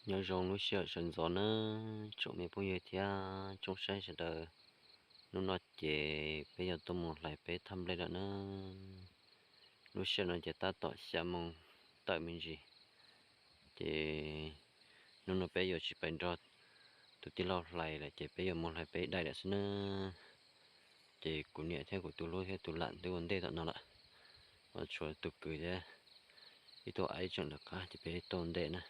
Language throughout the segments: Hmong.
Nyob zoo lub sij hawm sawv ntxov nawb tsoom me phooj ywg thiab tsoom saib sawv daws. Hnub no ces peb yuav tuaj mus hlais peb thaj nplej lawm na. Lub sij hawm no ces tab tom xya moos tawm me ntsis. Ces hnub no peb yuav tsis pais nrog tus tij laug hlais lawm ces peb yuav mus hlais peb daim lawm xwb na. Ces kuv niam thiab kuv tus hlub thiab tus lam twb ua ntej tom no lawm. Ho tshuav tus kwv thiab ib tug aib tseem lawv qab ces peb tuaj ua ntej na.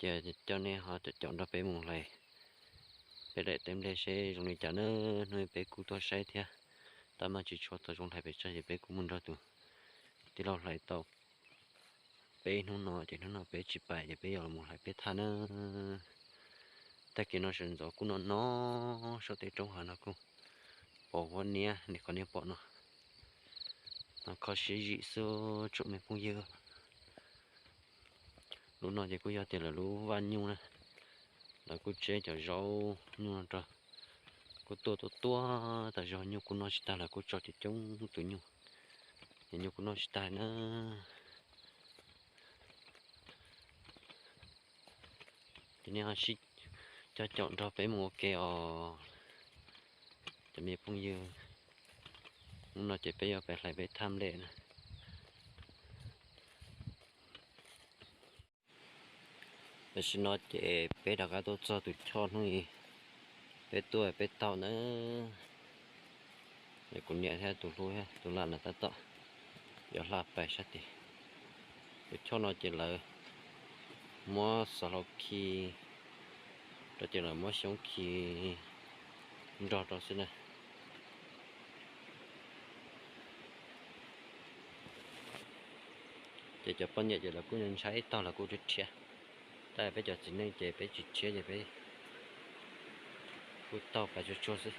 Ces coj nej ho caum caum nrog peb mus hlais peb daim teb nplej seb zoo li cas na. Hnub peb kuj tuaj saib thiab, tab mas tsis tshua tau zoo hlais pes tsawg ces peb kuj mus nrog tus tij laug hlais tau peb hnub no ces hnub no peb tsis pais ces peb yuav los mus hlais peb thaj na. Tag kis no sawv ntxov kuj no no, saum tej roob hav no kuj pos huab niab li qhov nej pom no. Mas kho siab zim xwb tsoom me phooj ywg. Lub no ces kuj yog tias lawv lub vaj nyuj na. Lawv kuj tseb cov zaub nyuj no rau, kuj tuaj tuaj tuaj tas zog, nyuj kuj noj tsis tag, lawv kuj tso coob coob tus nyuj, ces nyuj kuj noj tsis tag na. Ces nej ho sib coj caum nrog peb mus ua ke os cov me phooj ywg. Hnub no ces peb yuav pais hlais peb thaj nplej na. Tam sim no ces peb rov qab tuaj txog tus choj hnub i peb tuaj peb taug na. Kuv niam thiab tus hlub thiab tus lam lawv tab tom yuav hla pais sab tid. Tus choj no ces lawv muab xov hlau khi rau ces lawv muab xyoob khi nrog rau xwb na. Ces cov poj niam ces lawv kuj ntshai ib tog lawv kuj rhiab rhiab, tab peb cov txiv neej ces peb tsis rhiab ces peb kuj taug pais tsuag tsuag xwb.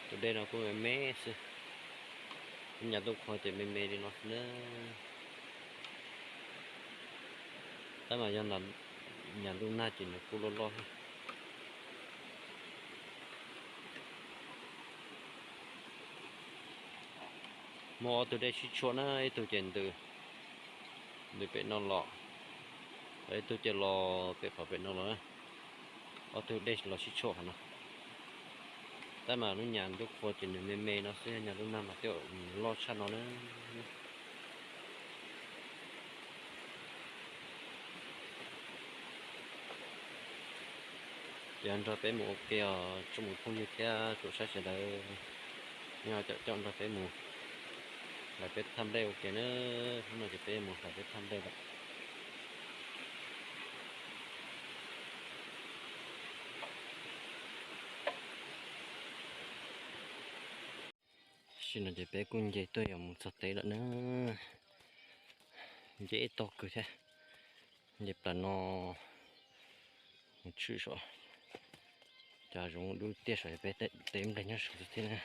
Tus dej no kuj me me xwb, nyas ntuj qhua ces me me li no xwb na. Tab mas yog nyas ntuj nag ces nws kuj loj loj thiab. Muaj ob tug dej sib tshuam na, ib tug ces ntws, ntws pem no los, ib tug ces los pem qhov pem no los na. Ob tug dej los sib tshuam qhov no. Tab mas lub nyas ntuj qhua ces nws me me no xwb, nyas ntuj nag mas tej zaum nws loj tshaj no na. Ces nrog peb mus ua ke os tsoom me phooj ywg thiab tsoom saib sawv daws. Nej ho caum caum nrog peb mus hlais peb thaj nplej ua ke na. Hnub no ces peb mus hlais peb thaj nplej lawm. Tam sim no ces peb kuj nce tuaj yuav mus txog teb lawm na. Nce ib tog kawg thiab. Nce plas no mus tshwm saum cov zoov dub tiaj saum peb teb nplej nyob saud xwb thiab na.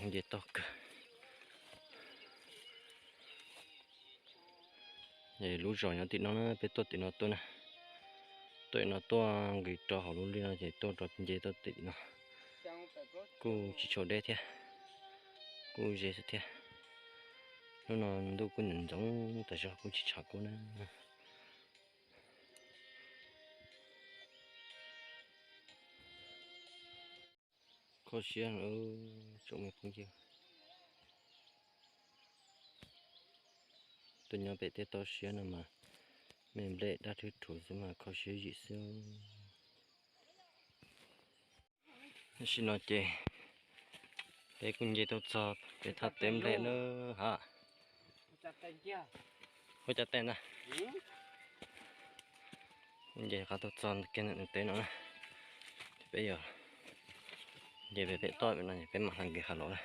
Nce tog kawg. Lub zos nyob tim no na, peb tuaj tim no tuaj na. Tuaj tim no tuaj nqis rau hauv lub liaj no ces tuaj rau nce tuaj tim no. Kuj tsis tshua deb thiab, kuj ze xwb thiab. Hnub no ntuj kuj ntxoov ntxoov tas zog kuj tsis tshav kub na. Kho siab tsoom me phooj ywg. Tuaj nyob pem tej toj siab no mas me nplej daj rhuv rhuv xwb mas kho siab zim xwb. Tam sim no ces peb kuj nce tuaj txog peb thaj teb nplej na ha. Ua cas tes ntag. Kuj nce qab tuaj txog kiag ntawm nws teb no na. Peb yog nce pem pem toj pem no peb mam hla nqis hav los na.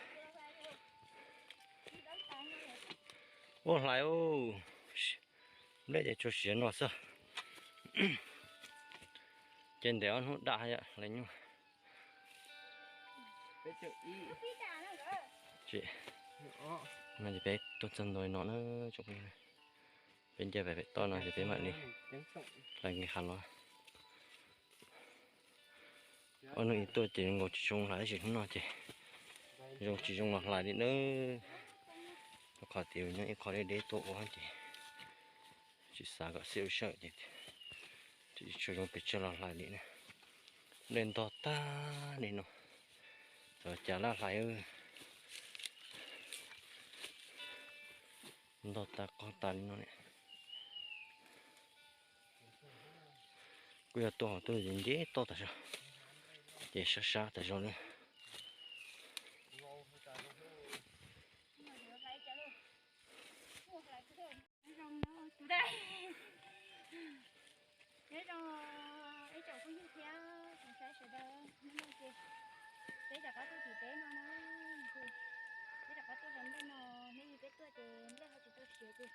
Ua hlais, nplej ces tsuas siav no xwb. Ces ntev ob hnub dam yom hlais nyuj. Tsis No ces peb tuaj txog ntua li no na, tsoom phooj ywg. Peb nce pem toj no ces peb mam li hlais nqis hav los. Ob hnub ib tuaj ces zoo nkaus tsis zoo hlais, tab sis hnub no ces zoo tsis zoo los hlais li na. Rau qhov tias nyob ib qho deb deb tuaj ua ces tsis xav kom xiab ua sawm ces tsis tshua zoo pes tsawg los hlais li na. Nplej ntog tag li no, xyov cas laj hlais. Ntog tas qog tas li no ne. Kuj yog tuaj hauv tuaj nce toj tas zog, ces sab sab tas zog na. Nyob zoo ib tsoom phooj ywg thiab tsoom saib sawv daws, hnub no ces peb rov qab tuaj tim teb no na, peb rov qab tuaj hlais nplej no, hnub ib peb tuaj ces nplej ho tsis tau siav ces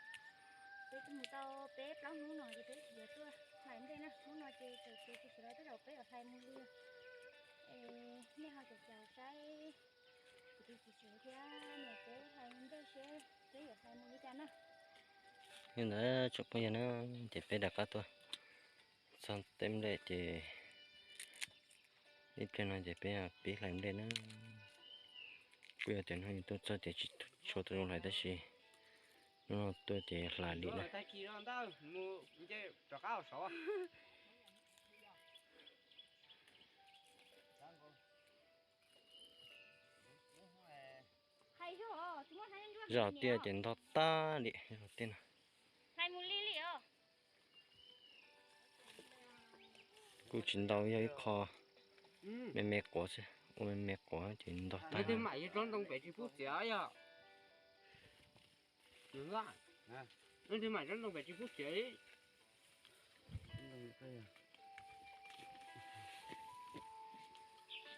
peb tuaj mus tau peb plaub hnub no ces peb yuav tuaj hlais nplej na. Hnub no ces txawm tias tsis siav los tej zaum peb yuav hlais mus li. Es nej ho caum caum saib kuv tus txiv tswv thiab niam peb hlais nplej seb peb yuav hlais mus li cas na. Li ntawd tsoom phooj ywg na, ces peb rov qab tuaj txog teb nplej ces ib pliag no ces peb pib hlais nplej na. Kuj yog tias hnub no tuaj txog ces tsis tshua tau zoo hlais tab sis hnub no tuaj ces hlais li na. Zaj tiaj ces ntog tag li zaj tiaj no. Kuj tsis ntau, yog ib qho me me quav xwb, ua me me quav ces ntog tag.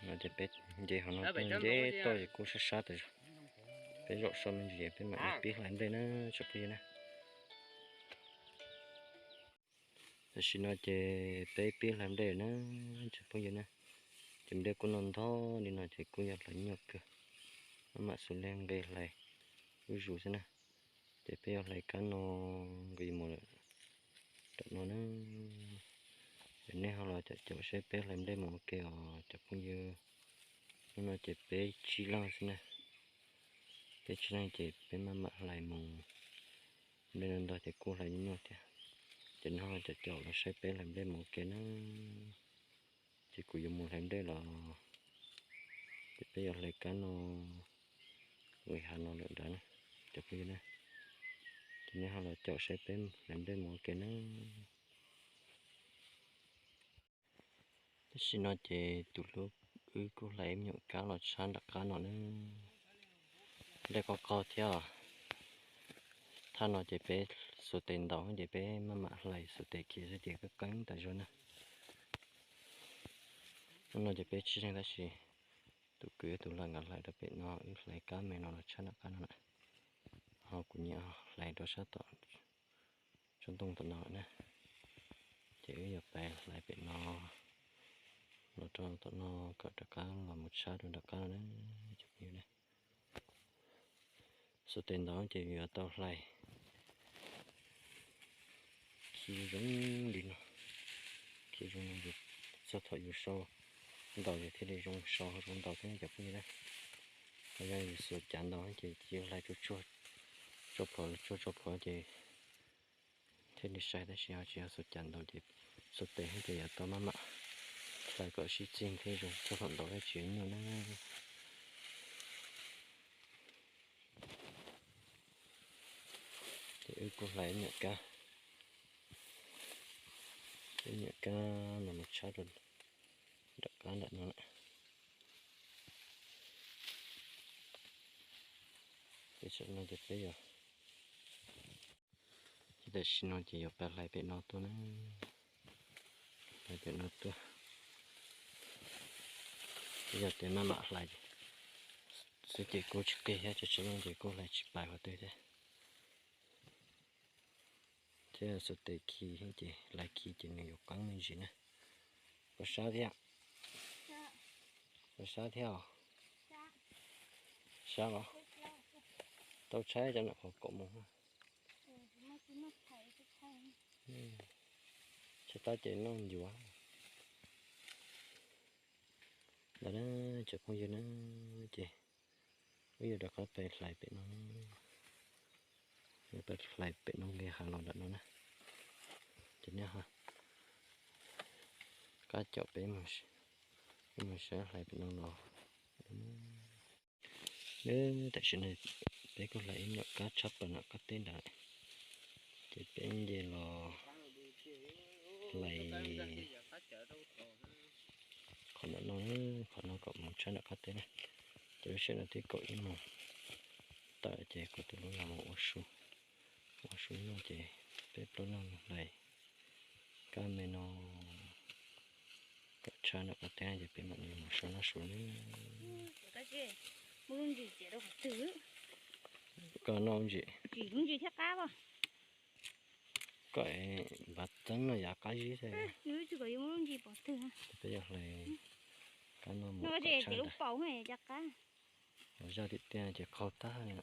No ces peb nce hauv no tuaj nce toj ces kuj sab sab tas zog. Peb zaum so me ntsis peb mam li pib hlais nplej na tsoom phooj ywg na. Tam sim no ces peb pib hlais nplej na tsoom phooj ywg na. Ces nplej kuj noj ntog li no ces kuj yog hlais nyuaj kawg, maj mam xus li nqis hlais zuj zus xwb na. Ces peb yuav hlais kab no nqis mus lawm nram no na. Ces nej ho los caum caum saib peb hlais nplej mus ua ke os cov phooj ywg. Hnub no ces peb tsib leeg xwb na. Peb tsib leeg ces peb maj mam hlais mus. Nplej no ntog ces kuj hlais nyuaj thiab. Ces nej ho caum caum los saib peb hlais nplej mus ua ke na. Ces kuv yuav mus hlais nplej los, ces peb yuav hlais kab no nqis hav no lawm nrad na cov phooj ywg na. Ces nej ho los caum saib peb hlais nplej mus ua ke na. Tam sim no ces tus hlub wb kuj hlais ib me nyuam kab los tshab nram qab no na. Nplej qaug qaug thiab os. Thaj no ces peb xuas tes ntaus ces peb maj mam hlais, xuas tes khi xwb ces qeeb qeeb tas zog na. Hnub no ces peb tsib leeg tab sis tus kwv tus lam nkawd hlais rau pem no, wb hlais kab me no los tshab nram qab no na. Ho kuv nyiam hlais rau sab tom tsob ntoo tom no na. Ces wb yuav pais hlais pem no los rau tom no kom rov qab los mus tshab rau nram qab no na cov phooj ywg na. Xuas tes ntaus ces yuav tau hlais khi zoo li no, khi zoo li no, txog thaum yus sau ntaus ces thiaj li zoo sau zoo ntaus thiab cov phooj ywg na. Ho yog yus xuas cav ntaus ces cia hlais tsuag tsuag, tsuag plhuav tsuag tsuag plhuav ces thiaj li sai, tab sis ho tsis yog xuas cav ntaus ces xuas tes ces yuav tau maj mam hlais kom sib txig thiaj zoo, txog thaum ntaus thiaj tsis nyuaj na. Ces wb kuj hlais ib nyuam kab, ib nyuam kab no mus tshab rau nram qab nram no lawm. Ces tam sim no ces peb yuav, ces tam sim no ces yuav pais hlais pem no tuaj na, hlais pem no tuaj. Yog tias maj mam hlais xwb ces kuj tsis qig thiab, tsis tsis leej ces kuj hlais tsis pais qhov twg thiab. Thiab xuas tes khi ces hlais khi ces nws yuav qeeb me ntsis na. Puas sab thiab? Puas sab thiab os? Sab los? Tau tshaib cov nom qhov kaum moos. Tshaib tab ces noj ncuav. Ntawd na, cov phooj ywg na, ces wb yuav rov qab pais hlais pem no, pais hlais pem no nqis hav los nram no na. Ces nej ho qab caum peb mus sawv hlais pem no los. Tam sim no peb kuj hlais ib nyuam kab tshab plaws nram qab teb nrad, ces peb nce los hlais qhov nram no, qhov no kom mus tshab nram qab teb na. Ces lub sij hawm no twb kaum ib moos tawm ces kuv tus hlub los mus ua su, ua su noj ces peb plaub leeg hlais kab me no kom tshab nram qab teb ces peb mam li mus so noj su na. Koj noj ntsis, koj npav txeeb no yav qab zib xwb. Peb yuav hlais kab no mus kom tshab ntawd. Zaj tiag tiag ces qaug tag li.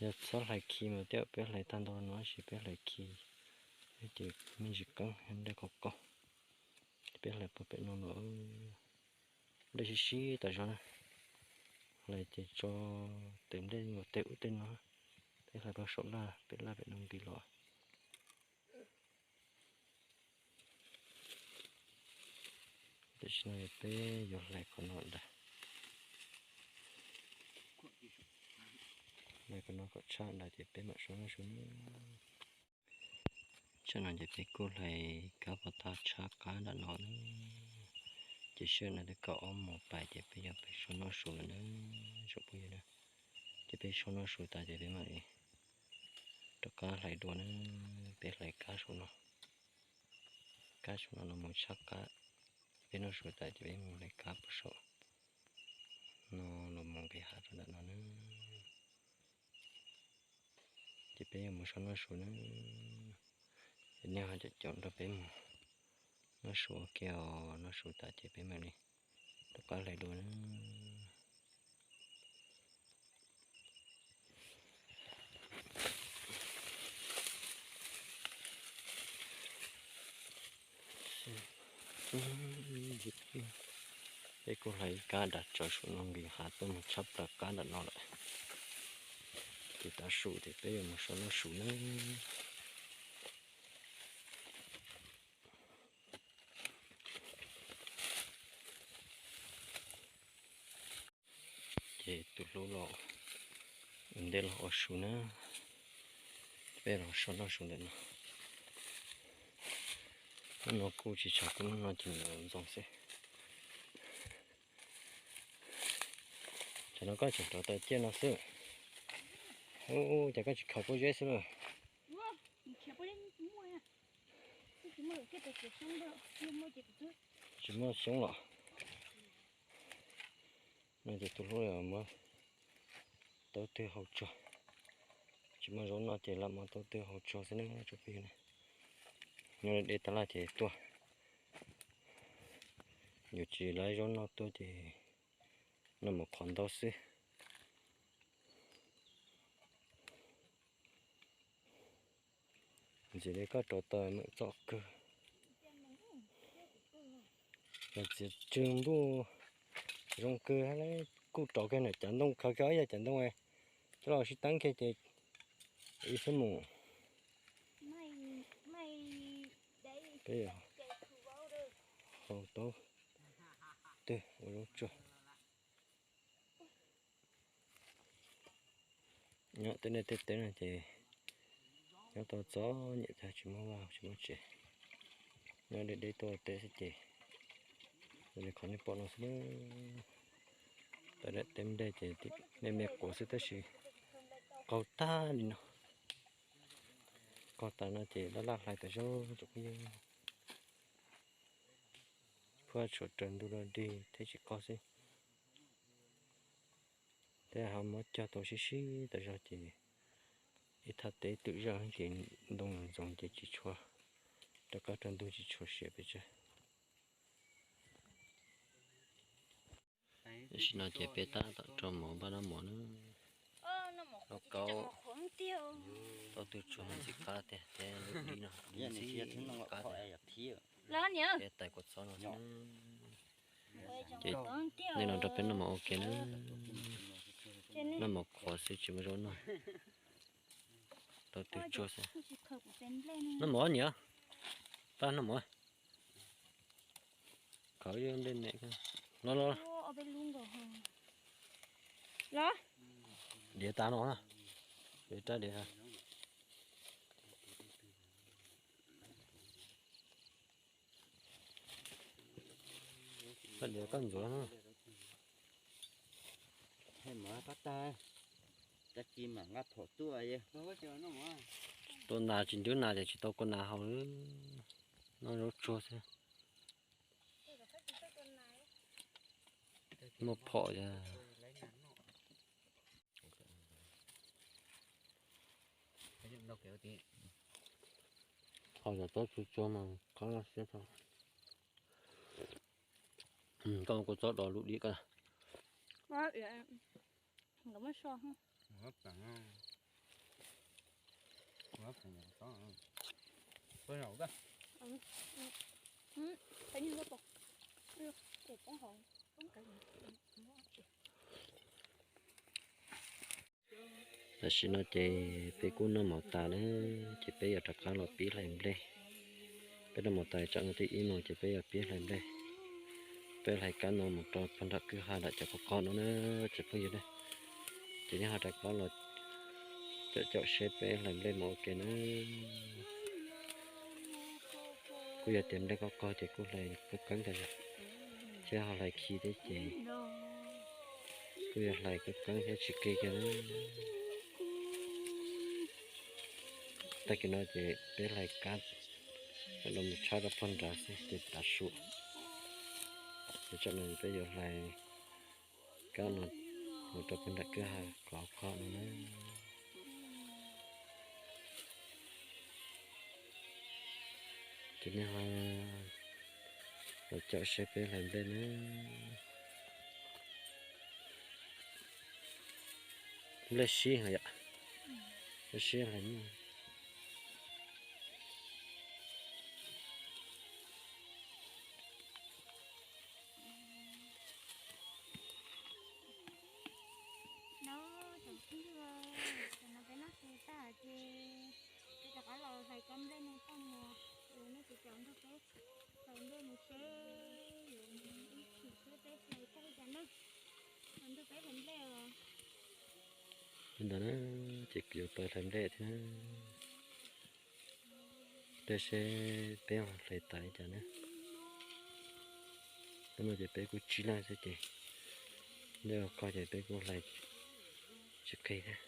Yog txhob hlais khi mas tej zaum peb hlais tag ntau no, tab sis peb hlais khi ces me ntsis qeeb, nplej qaug qaug. Peb hlais puag pem no los nplej sib sib tas zog na. Hlais ces tso tes nplej mus tej ub tej no, peb hlais puag saum laj pem laj pem no nqis los. Tam sim no peb yuav hlais qhov no ntag. Hlais qhov no kom tshab ntawd ces peb mam so noj su. Tsam no ces peb kuj hlais kab puag ta tshab qab nram no na. Ces sij hawm no twb kaum ob moos pais ces peb yuav pais so noj su lawm na, tsoom phooj ywg na. Ces peb so noj su tas ces peb mam li rov qab hlais dua na. Peb hlais kab saum no, kab saum no los mus tshab qab. Peb noj su tas ces peb mus hlais kab puag saum no los mus nqis hav rau ntawm no na. Ces peb yuav mus so noj su na. Ces nej ho caum caum nrog peb mus noj su ua ke os, noj su tas ces peb mam li rov qab hlais dua na. Peb kuj hlais ib kab dav tsawv saum no nqis hav tuaj mus tshab plaws qab nram no lawm. Ces tav su ces peb yuav mus so noj su na. Ces tus hlub los ua ntej los ua su na, peb los so noj su ntawm no. Hnub no kuj tsis tshav kub, hnub no ces nws ntxoov xwb. Tsam no koj tseem rauv taws ciaj no xwb. Ub, cas koj tsis khaws pob zeb xwb lauj? Tsis muaj xyoob los? No ces tus hlub muab taub twg hau tsuag. Tsis muaj zaub noj ces lam muab taub twg hau tsuag xwb na tsoom phooj ywg na. Nyob deb tas laj ces tuaj, yuav tsis laib zaub noj tuaj ces noj mus qhov ntau xwb. Ntxim li koj rauv taws meem txom kawg. Yog txiav tswg npuj zoo kawg, kuj rauv kiag nram cav ntoo, khaws kiag ob yag cav ntoo, coj los sib teeb kiag ces ib xub mus. Peb hau taub twg ua zaub tsuag. Nyob tej nej tej teb no ces nyob tau txom nyem, tsis muaj vaj tsis muaj tsev, nyob deb deb tuaj teb xwb ces li qhov nej pom no xwb. Tau daim teb nplej ces me me quav xwb tab sis qaug tag li no. Qaug tas no ces laj laj hlais tas zog tsoom phooj ywg. Phuaj tshuav raws ntug dog dig thiab tsis qaug xwb. Thiab ho muab cog tau sib sib tas zog ces ib thaj teb twm zaj ces ntoo ntxoov ces tsis tshua, rov qab rau ntug tsis tshua siav pes tsawg. Tam sim no ces peb tab tom rau mov npaj noj mov na. Twb tsuag ntxim qab tiag, tej lub dib no ntxim qab tiag. Los niam, peb tais kua txob no xwb na. Ces nej los nrog peb noj mov ua ke na. Noj mov qhuav xwb tsis muaj zaub noj. Tau twb tsuag xwb. Noj mov niam, pab noj mov. Khav ib nplej me, los los. Diav tas no, diav rab diav. Koj diav koj ntxuav. Tua nas tsis ncuab nas ces tsis tau kua nas haus, noj zaub tsuag xwb. Muaj phom. Ho yog tsob tsuag tsuag mas qab siab tau. Koj ua kua txob dos lub dib koj. Tam sim no ces peb kuj noj mov tas lawm ces peb yuav rov qab los pib hlais nplej. Peb noj mov tas tsam no twb ib moos ces peb yuav pib hlais nplej. Peb hlais kab no mus rau puag nram kwj ha nram cov qhov qhov no na, tsoom phooj ywg na. Ces nej ho rov qab los caum caum seb peb hlais nplej mus ua ke na. Kuj yog tias nplej qoj qog ces kuj hlais kub keeb tas zog, thiab ho hlais khi thiab ces kuj yog hlais kub keeb thiab tsis qig kiag na. Tag kis no ces peb hlais kab los mus tshab rau puag nrad xwb ces tav su. Ces tsam no peb yuav hlais kab no mus rau puag nram kwj ha qhov qhov no na. Ces nej ho los caum seb peb hlais nplej na. Nplej sib heev yom, nplej sib hlais. No, tsoom phooj ywg, tam no peb noj su tag ces peb rov qab los hlais kab nplej no toj mus. Nej tus caum nrog peb hlais nplej mus seb yuav ib chim thiab peb hlais tag li cas na. Los nrog peb hlais nplej os. Li ntawd na, ces kuv yuav pais hlais nplej thiab. Tej seb peb hlais tas li cas na. Hnub no ces peb kuj tsib leeg xwb ces nplej qoj ces peb kuj hlais tsis qig thiab.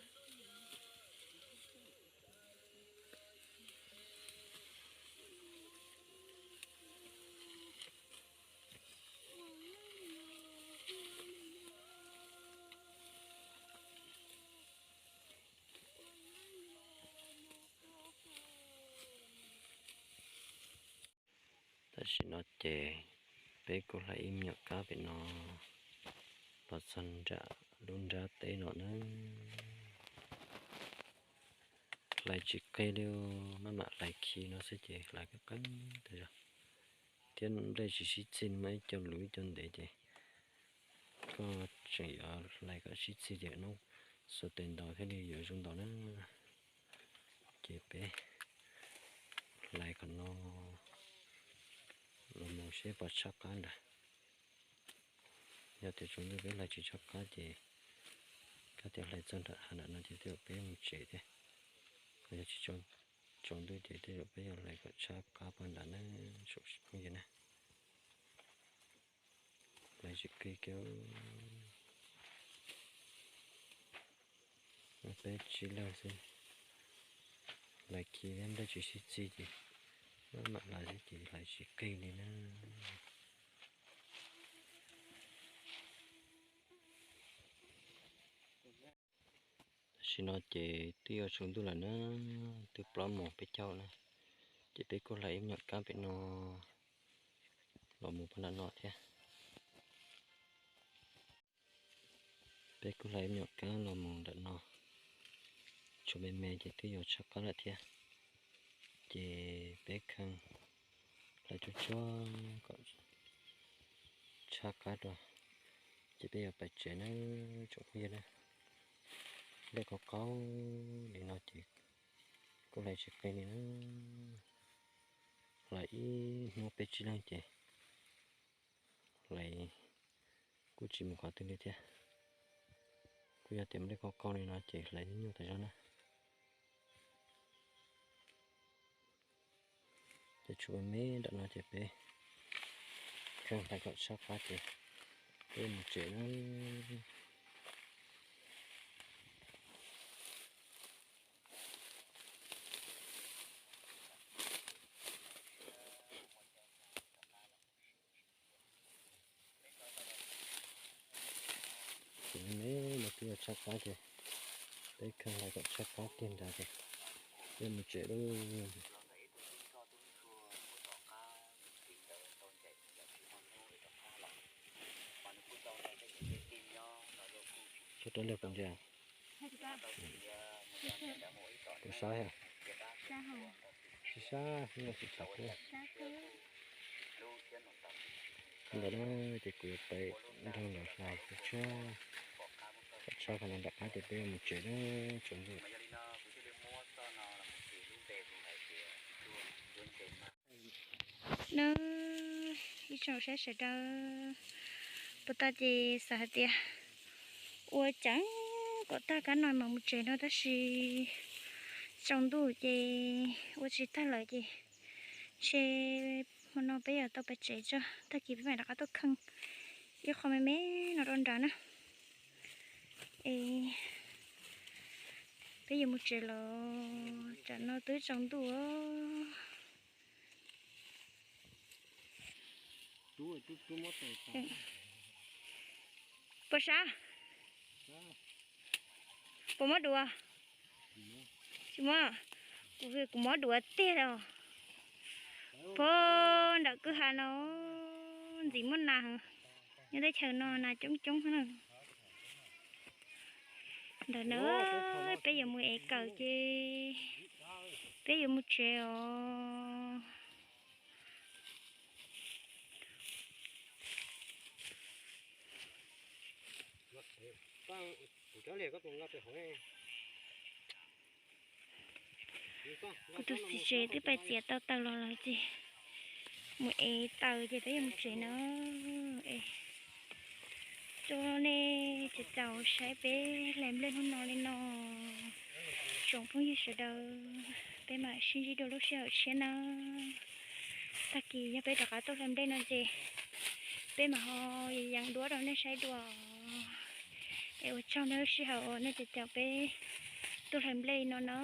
Tam sim no ces peb kuj hlais ib me nyuam kab pem no los txog nram lub nrab teb no na. Hlais tsis qig li, maj mam hlais khi no xwb ces hlais kub qeeb tas zog. Thiab nplej tsis sib txig, muaj ib co luv ib co ntev ces koj tseem yuav hlais kom sib txig ces hnub xuas tes ntaus thiaj li yuav zoo ntaus na. Ces peb hlais qhov no los mus seb puas tshab qab nrad. Yog tias tsaus ntuj peb hlais tsis tshab qab ces, kab tias hlais txog nram hav nram no ces tej zaum peb mus tsev thiab. Ho yog tsis tsaus ntuj ces tej zaum peb yuav hlais kom tshab qab puag nrad na, tsoom phooj ywg na. Hlais tsis qig kiag. Peb tsib leeg xwb, hlais khi thiab nplej tsis sib txig ces maj mam hlais xwb ces hlais tsis qig li na. Tam sim no ces twb yuav tsaus ntuj lawm na, twb plaub moos peb caug na, ces peb kuj hlais ib me nyuam kab pem no los mus puag nram no thiab. Peb kuj hlais ib me nyuam kab los mus nram no, Tshuav me me ces twb yuav tshaj qab lawm thiab. Ces peb kheej hlais tsuag tsuag kom tshaj qab dua, ces peb yuav pais tsev na tsoom phooj ywg na. Nplej qaub qaub li no ces kuj hlais tsis qi li na. Hlais ib hnub peb tsib leeg ces hlais kuj tsis mus qhov twg li thiab. Kuj yog tias nplej qaub qaub li no ces hlais nyuaj nyuaj tas zog na. Ces tshuav me me nram no ces peb kheej hlais kom tshaj qab ces peb mus tsev na. Ces me me no twb yuav tshaj qab ces peb kheej hlais kom tshaj qab kiag nrad ces peb mus tsev lauj. Tsuas rau lawg puas ntsia? Puas sab? Sib sab, tsis txhaum pub. Ntawd na, ces kuv yuav pais nrog lawv hlais tsuag tsuag, tshaj qhov no nram qab ces peb yuav mus tsev na tsoom phooj ywg. Nab, ib tsoom saib sawv daws, puas tau ces xav hais tias ua ceev kom tag kab no mam mus tsev no tab sis tsaus ntuj ces ua tsis tag lawm ces ntshe hmo no peb yuav tau pais tsev tso, tag kis peb mam rov qab tuaj kheej ib qho me me no rau nrad na. Es peb yuav mus tsev los tsam no twb tsaus ntuj. Puas sab? Puas mob duav? Tsis mob. Kuv, kuv mob duav tiag os. Puag nram kwj ha no ntxim muaj nas heev. Nyob teb chaws no nas coob coob na. Ntawm no peb yuav mus ev kawm ces peb yuav mus tsev os. Kuv tus txiv tsev twb pais txiav tau taws los lawm ces mus ev taws ces peb yuav mus tsev na. Es rau nej caum caum saib peb hlais nplej hnub no li no, tsoom phooj ywg sawv daws, peb mam sib ntsib dua lub sij hawm tshiab na. Tag kis yog peb rov qab tuaj hlais nplej no ces peb mam ho yees duab rau nej saib dua. Es ua tsaug nej lub sij hawm uas nej caum caum peb tuaj hlais nplej li no na.